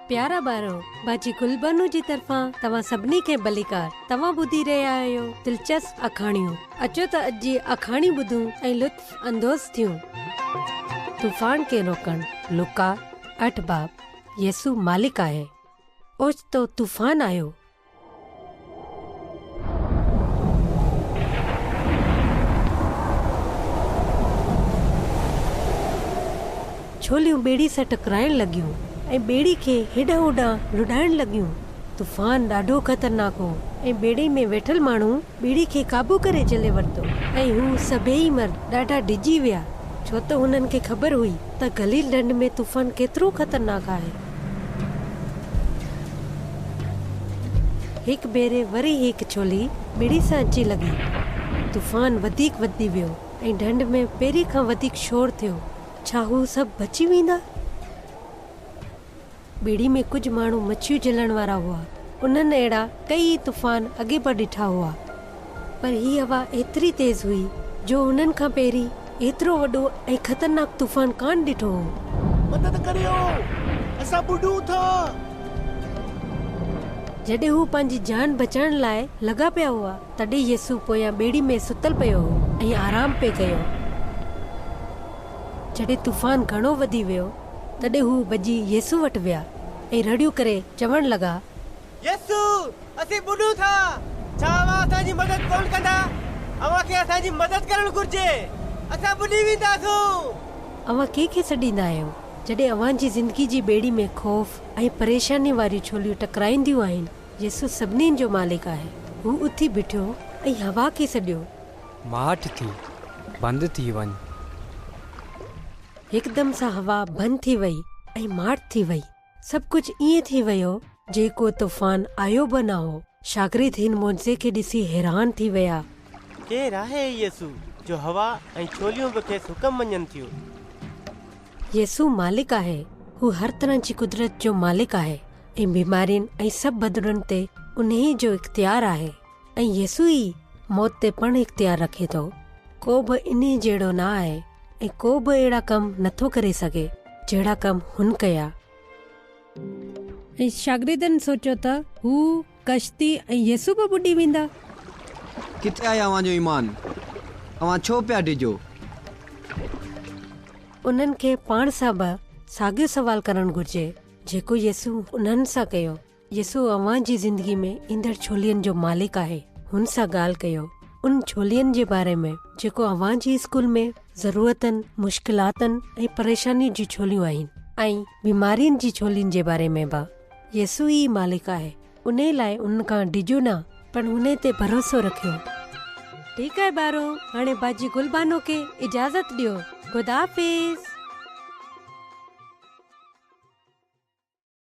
پيارا ٻارو، باجي گلبانو جي طرفان توهان سڀني کي ڀليڪار. توهان ٻڌي رهيا آهيو دلچسپ آکاڻيون. اچو ته اڄ جي آکاڻي ٻڌون ۽ لطف اندوز ٿيون. طوفان کي روڪڻ، لوڪا، اٺ باب، يسوع مالڪ آهي. اوچتو طوفان آيو. ڇوليون ٻيڙي سان ٽڪرائڻ لڳيون ۽ ٻيڙي کي هيڏانهن هوڏانهن لڏائڻ لڳيون. طوفان ڏاڍو خطرناڪ هو ۽ ٻيڙي ۾ ويٺل ماڻهو ٻيڙي کي قابو ڪري جهلي ورتو ۽ هو سڀيئي مرد ڏاڍا ڊڄي ويا، ڇو ته هنن کي خبر هئي ته گليل ڍنڍ ۾ طوفان ڪيترو خطرناڪ آهي. هڪ ڀيري وري هڪ ڇولي ٻيڙي سان اچي لڳي. طوفان وڌيڪ وڌي ويو ۽ ڍنڍ ۾ پهرين کان وڌيڪ شور ٿيو. ڇا هو سڀ بچي ويندا؟ ٻيڙي ۾ ڪجهه ماڻهو مڇيون جهلڻ وارا هئا. انهن اهڙا ڪيئي طوفان اڳي به ڏٺا هئا. پر هي هوا ايتري تيز هئي جو انهن کان پهرين ايترو وڏو ۽ خطرناڪ طوفان ڪانه ڏٺو هو. مدد ڪريو! اسان ٻڏون ٿا! جڏهن هو پنهنجي جان بچائڻ لاء لڳا پيا هئا، تڏهن يسوع پويان ٻيڙي ۾ ستل پيو هو ۽ آرام پئي ڪيو. جڏهن طوفان گهڻو وڌي ويو، تڏهن هو ڀڄي يسوع وٽ ويا ۽ رڙيون ڪري چوڻ لڳا. يسوع! اسين ٻڏون ٿا! ڇا اوهان اسان جي مدد ڪونه ڪندا؟ اوهان کي اسان جي مدد ڪرڻ گهرجي! اسان ٻڏي وينداسون! اوهان ڪنهن کي سڏيندا آهيو؟ جڏهن اوهان جي زندگي جي ٻيڙي ۾ خوف ۽ پريشاني واريون ڇوليون ٽڪرائينديون آهن، يسوع سڀني جو مالڪ آهي. هو اٿي بيٺو ۽ هوا کي سڏيو. ماٺ ٿي، بند ٿي وڃ. هڪدم سان هوا بند ٿي وئي ۽ ماٺ ٿي وئي. سڀ ڪجهه ائين ٿي ويو جيئن ڪو طوفان آيو به نه هو. شاگرد هن معجزي کي ڏسي حيران ٿي ويا. ڪير آهي هي يسوع جو هوا ۽ ڇوليون به کيس حڪم مڃن ٿيون؟ يسوع مالڪ آهي. هو هر طرح جي قدرت جو مالڪ آهي ۽ بيمارين ۽ سڀ بدروحن تي انهيء جو اختيار آهي ۽ يسوع ئي موت تي پڻ اختيار رکي ٿو. ڪو به انهيء جهڙو نه آهي ۽ ڪو به اهڙا ڪم نٿو ڪري سگهي. جهڙا ڪم هن ڪيا. ۽ شاگردن سوچيو ته هو، ڪشتي ۽ يسوع به ٻڏي ويندا. ڪٿي آهي اوهان جو ايمان؟ اوهان ڇو پيا ڊڄو؟ انهن کي پاڻ سان به ساڳيو سوال ڪرڻ گهرجي، جيڪو يسوع انهن سان ڪيو. يسوع اوهان جي زندگي ۾ ايندڙ ڇولين جو مالڪ آهي. هن سان ڳالهه ڪيو ان ڇولين جي باري ۾ جيڪو اوهان جي اسڪول ۾ ضرورتن، مشڪلاتن ۽ پريشانين جون ڇوليون آهن ۽ بيمارين جي ڇولين جي باري ۾ به. يسوع ئي مالڪ آهي. انهي لاء ان کان ڊڄو نه پر انهي تي ڀروسو رکيو. ٺيڪ آهي ٻارو هاڻي باجي گل بانو کي اجازت ڏيو. خدا حافظ.